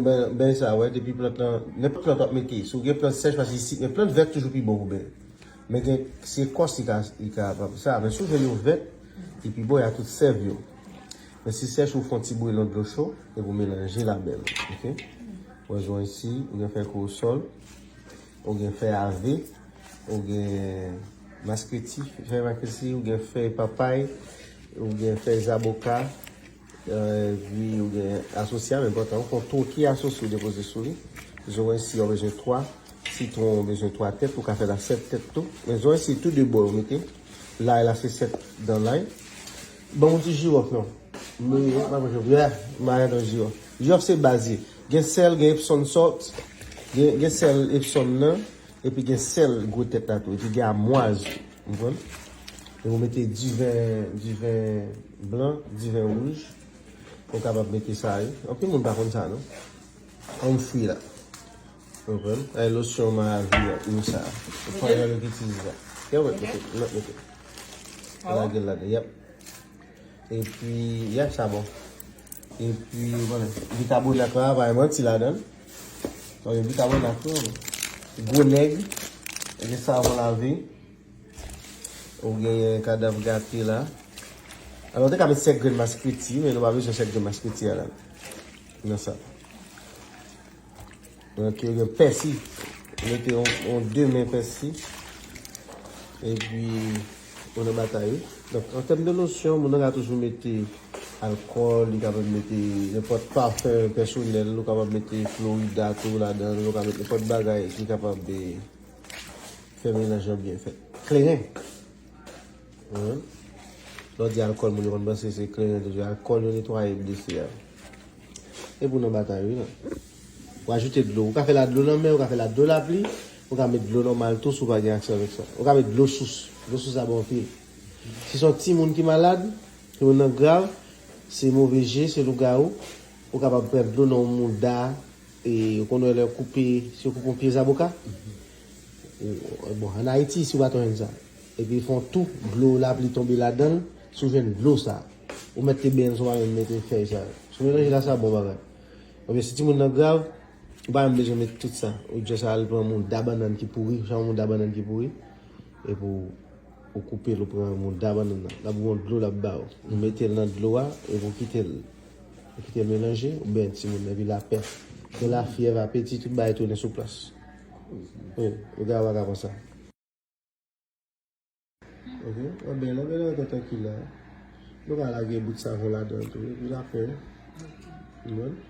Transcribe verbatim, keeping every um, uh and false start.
Ben, ben sa, wè, depi plant lan, nenpòt plant w ap mete, si w gen plant sèch, paske isit, men plant vèt toujou pi bon pou ben. Men gen, se kòs li ka, li ka, sa, men si w jwenn yo vèt, li pi bon, y a tout sèv yo. Men si sèch, ou fè yon ti bouyon dlo cho, epi w melanje ladan l, oke? Wè, zwen isi, ou gen fè kousol, ou gen fè ave, ou gen maskreti, fè maskreti, ou gen fè papay, ou gen fè zaboka, epi ou gen asosye a, men enpòtan, ou fè yon twoke asosye ou depoze sou li. Zwen isi, ou bezwen twa, sitwon, ou bezwen twa tèt, ou ka fè la sèt tèt tou. Men zwen isi, tou de bò, ou mete. Lay la, se sèt dan lay. Ban m yon ti jiwòf, non. Men, pa manje, yeah, m a adan jiwòf. Jiwòf se baz li. Gen sèl, gen Epsom salt, gen, gen sèl Epsom nan, epi gen sèl gwo tèt la tou, epi gen amwaz, ou konprann? Epi ou mete diven, diven blan, diven wouj, ou kapab mete sa, wi. Anpil moun pa konn sa, non. An fri la. Ou konprann? Ay, losyon mavi a, yo sa. Ou pa yon ki itilize sa. Ya, wè, mete, mete. Lage l ladan, yap. Epi, ya, sa bon. Epi, ou konnen, bikabonat la, pa manti ladan. Ou gen bikabonat tou. Gwo nèg, gen savon lave. Ou genyen kadav gate la. Alò, ou te ka met sèk grenn maskreti, men nou pa bezwen sèk grenn maskreti a la. Nan sa. Donk, yo gen pèsi. Mete yon, yon de men pèsi. Epi, ou nan batay, wi. Donk, an tèm de losyon, moun nan ka toujou mete alkòl, li kapab mete nenpòt pafen pèsonèl, ou kapab mete Florida tou ladan, ou ka mete nenpòt bagay ki kapab, eh, fè melanj lan byen fèt. Kleren. Lè w di alkòl, moun yo konn panse se kleren toujou. Alkòl yo netwaye blese a. E pou nan batay, wi, non. Ou ajoute dlo. Ou ka fè la dlo lanmè, ou ka fè la dlo lapli, ou ka met dlo nòmal tou si w pa gen aksè avèk sa. Ou ka met dlo sous. Dlo sous la bon anpil. Si se yon timoun ki malad, timoun nan grav, se move je, se lougawou, ou kapab pran dlo nan yon mouda, e ou konn wè lè yo koupe, si yo koupe yon pye zaboka, ou, bon, ann Ayiti, si w pa t jwenn sa. Epi fè yon tou, dlo lapli tonbe ladan l, si w jwenn dlo sa, ou mèt te benyen l, si w pa menm mete fèy sa yo. Si w melanje la, sa bon bagay. Ebyen, si timoun nan grav, ou pa menm bezwen met tout sa. Ou just al pran mouda bannann ki pouri, ou chanje mouda bannann ki pouri, epi w, ou koupe l, ou pran mouda bannann nan. L ap gon dlo, l ap ba w. Ou mete l nan dlo a, epi w kite l. Ou kite l melanje, ou benyen timoun nan, epi lapè. Gen lafyèv, apeti, tout bagay tounen sou plas. Wi, ou gen avoka konsa. Ok, anben, lè w benyen l tankil la, nou ka lage bout savon ladan tou, epi lapè. Ou konprann?